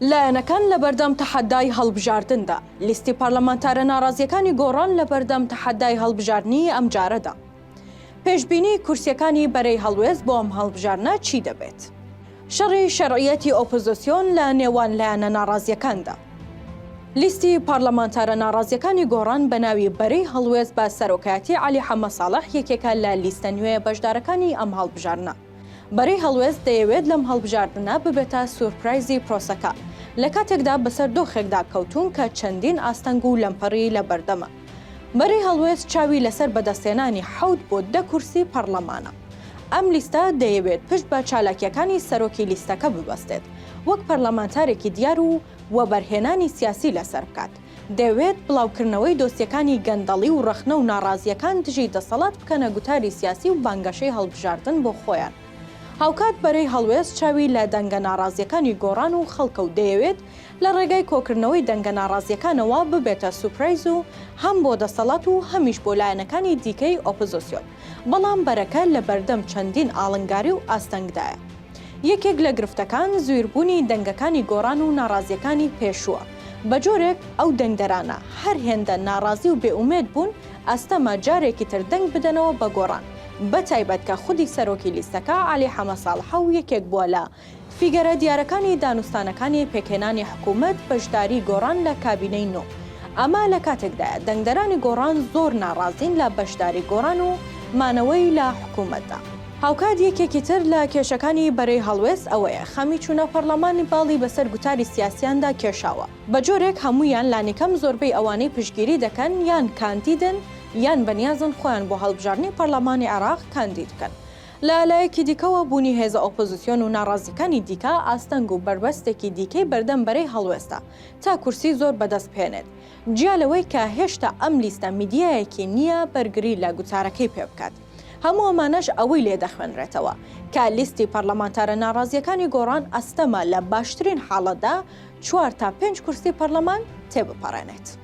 لایەنەکان لەبەردەم تەحەدای هەڵبژاردندا، لیستی پەرلەمانتارە ناڕازییەکانی گۆڕان لەبەردەم تەحەدای هەڵبژاردنی ئەمجارەدا. پێشبینی کورسییەکانی بەرەی هەڵوێست بۆ ئەم هەڵبژاردنە چی دەبێت؟ شەڕی شەرعیەتی ئۆپۆزسیۆن لە نێوان لایەنە ناڕازییەکاندا. لیستی پارلەمانتارە ناڕازییەکانی گۆڕان بە ناوی بەرەی هەڵوێست بە سەرۆکایەتی عەلی حەمە ساڵح یەکێکە لە لیستە نوێ بەشدارەکانی ئەم هەڵبژاردنە. بەرەی هەڵوێست دەیەوێت لەم هەڵبژاردنە ببێتە سورپرایزی پرۆسەکە، لە کاتێکدا بەسەر دۆخێکدا کەوتوون کە چەندین ئاستەنگ و لەمپەڕی لەبەردەمە. بەرەی هەڵوێست چاوی لەسەر بەدەستهێنانی حەوت بۆ دە کورسی پەڕلەمانە. ئەم لیستە دەیەوێت پشت بە چالاکییەکانی سەرۆکی لیستەکە ببەستێت وەک پەرلەمانتارێکی دیار و وەبەرهێنانی سیاسی لەسەر بکات. دەیەوێت بڵاوکردنەوەی دۆسیەکانی گەندەڵی و ڕەخنە و ناڕازییەکان دژی دەسەڵات بکەنە گوتاری سیاسی و بانگەشەی هەڵبژاردن بۆ خۆیان. هاوکات بەرەی هەڵوێست چاوی لە دەنگە ناڕازییەکانی گۆڕان و خەڵکە و دەیەوێت لە ڕێگای کۆکردنەوەی دەنگە ناڕازییەکانەوە ببێتە سوپرایز و هەم بۆ دەسەڵات و هەمیش بۆ لایەنەکانی دیکەی ئۆپۆزۆسیۆن. بەڵام بەرەکە لە بەردەم چەندین ئاڵنگاری و ئاستەنگدایە. یەکێک لە گرفتەکان زویربوونی دەنگەکانی گۆڕان و ناڕازییەکانی پێشووە، بە جۆرێک ئەو دەنگدەرانە هەر هێندە ناڕازی و بێئومێد بوون ئەستەمە جارێکی تر دەنگ بدەنەوە بە گۆڕان، بە تایبەت کە خودی سەرۆکی لیستەکە عەلی حەمە ساڵحە و یەکێک بووە لە فیگەرە دیارەکانی دانوستانەکانی پێکهێنانی حکوومەت بەشداری گۆڕان لە کابینەی نۆ. ئەمە لە کاتێکدایە دەنگدەرانی گۆڕان زۆر ناڕازین لە بەشداری گۆڕان و مانەوەی لە حکوومەتدا. هاوکات یەکێکی تر لە کێشەکانی بەرەی هەڵوێست ئەوەیە خەمی چوونە پەڕلەمان باڵی بەسەر گوتاری سیاسیاندا کێشاوە، بە جۆرێک هەموویان لانیکەم زۆربەی ئەوانەی پشتگیری دەکەن یان کاندیدن یان بەنیازن خۆیان بۆ هەڵبژاردنی پەڕلەمانی عێراق کاندید بکەن. لە لایەکی دیکەوە بوونی هێزە ئۆپۆزسیۆن و ناڕازییەکانی دیکە ئاستەنگ و بەربەستێکی دیکەی بەردەم بەرەی هەڵوێستە تا کورسی زۆر بەدەست بهێنێت، جیا لەوەی کە هێشتا ئەم لیستە میدیایەکی نییە بەرگری لە گوتارەکەی پێ بکات. هەموو ئەمانەش ئەوەی لێ دەخوێنرێتەوە کە لیستی پەرلەمانتارە ناڕازییەکانی گۆڕان ئەستەمە لە باشترین حاڵەتدا چوار تا پێنج کورسی پەرلەمان تێبپەڕێنێت.